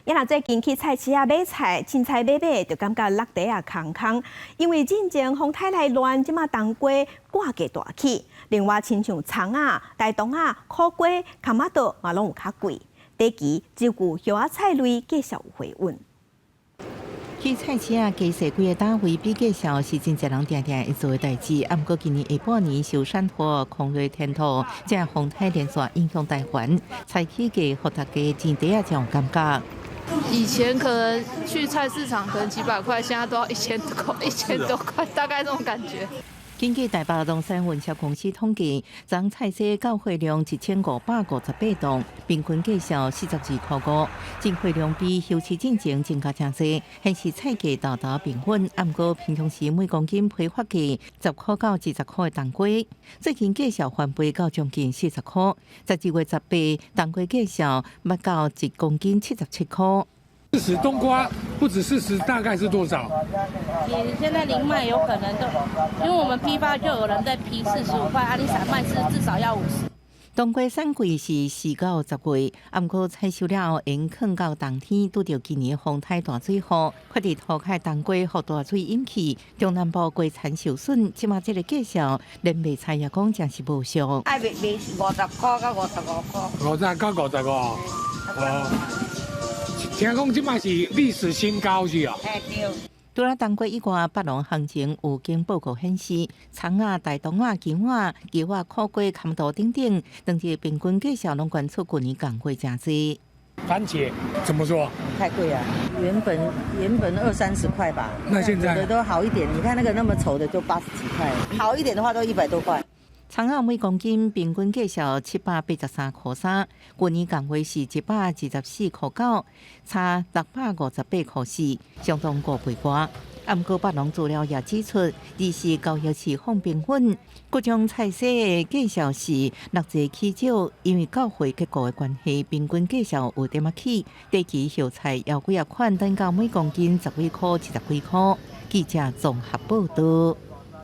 你若最近去菜市仔買菜，凊彩買買，就感覺落袋仔空空，因為進前風颱來亂，這馬冬瓜掛價大起。另外，親像蔥仔、大同仔、苦瓜、崁仔豆嘛攏有較貴。短期只顧葉仔菜類繼續有回穩。去菜市仔加踅幾个檔位比價數是真濟人定定會做的代誌。啊，毋過今年下半年受山火、空雷天兔，這風颱連續影響台灣，菜起價予大家錢袋仔真有感覺。以前可能去菜市場可能幾百塊，現在都要1000塊，1000多塊，大概這種感覺。根據台北農產運銷公司統計，昨菜市到貨量1558磅，平均價數42塊5，進貨量比休市進前增加誠濟，顯示菜價沓沓平穩。毋過平常時每公斤批發價10塊到20塊的冬瓜，最近價數翻倍到將近40塊。12月18，冬瓜價數捌到1公斤77塊。 40冬瓜不止40，大概是多少？你現在零賣有可能都，因為我們批發就有人在批45塊，啊，你散賣是至少要50。冬瓜產季是4到10月，毋過採收了後，會囥到冬天，拄著今年風颱大水雨，決堤塗跤冬瓜予大水淹去，中南部瓜田受損，這馬這个價數，連賣菜也講真是無俗。愛賣賣50塊到55塊。50到55。哦。聽講這馬是歷史新高是啊？嘿對。除了冬瓜以外，北農行情有經報告顯示，蔥仔、大同仔、薑仔、茄仔、苦瓜、崁仔豆等等，當日平均價數攏懸出舊年仝月誠濟。番茄怎麼說？太貴啊！原本二三十塊吧，那現在有的都好一點。你看那個那麼醜的就80幾塊，好一點的話都100多塊。蔥仔每公斤平均價數783.3塊，舊年仝月是124.9塊，差658.4塊，相當5倍外。毋過北農資料也指出，二是交易市況平穩，各種菜色的價數是六濟起少，因為到貨結構的關係，平均價數有點仔起。短期葉菜枵幾仔款，等到每公斤10幾塊、20幾塊。記者綜合報導。